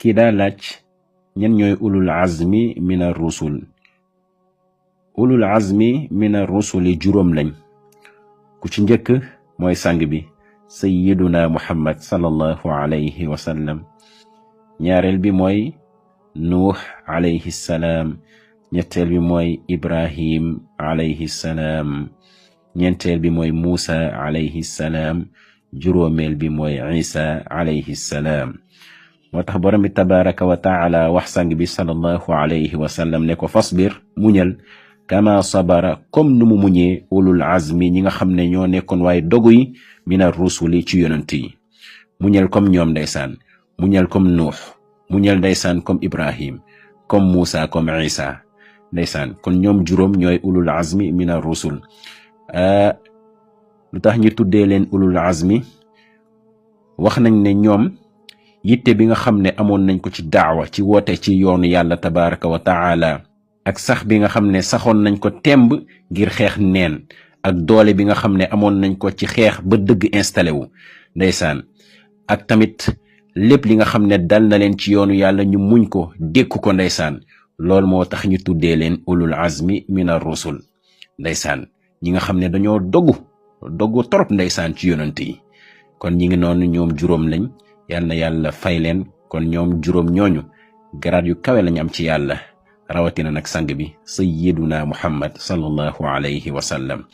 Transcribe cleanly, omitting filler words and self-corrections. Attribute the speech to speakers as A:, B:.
A: kii daa laaj ñan ñooy ulul azmi min ar-rusul. ulul azmi min ar-rusuli juróom lañ. ku ci njëkk mooy sang bi sayyiduna muhammad sallallahu alayhi wa sallam. ñaareel bi mooy nuux alayhi salaam. ñetteel bi mooy ibrahim alayhi salaam. ñeenteel bi mooy muusa alayhi salaam. juróomeel bi mooy isa alayhi salaam. moo tax borom bi tabaraka wa taala wax sang bi sallallahu alayhi wa sallam ne ko fasbir muñal kama sabara comme nu mu muñee ulul azmi ñi nga xam ne ñoo nekkoon waaye dogu yi mina rusuli ci yonent yi. muñal comme ñoom ndeysaan, muñal comme nuux, muñal ndeysaan comme ibrahim, comme muusa, comme isa ndeysaan. kon ñoom juróom ñooy ulul azmi mina rusul. lu tax ñu tuddee leen ulul azmi, wax nañ ne ñoom yitte bi nga xam ne amoon nañ ko ci daawa, ci woote ci yoonu yàlla tabaraka wa taala, ak sax bi nga xam ne saxoon nañ ko temb ngir xeex neen, ak doole bi nga xam ne amoon nañ ko ci xeex ba dëgg installé wu ndeysaan, ak tamit lépp li nga xam ne dal na leen ci yoonu yàlla ñu muñ ko dékku ko ndeysaan. loolu moo tax ñu tuddee leen ulul azmi mina rusul ndeysaan, ñi nga xam ne dañoo dogu torop ndeysaan ci yonent yi. kon ñi ngi noonu, ñoom juróom lañ, yal na yàlla fay leen. kon ñoom juróom ñooñu garaat yu kawe lañ am ci yàlla, rawatina nag sang bi sayyiduna muhammad sallallahu alayhi wa sallam.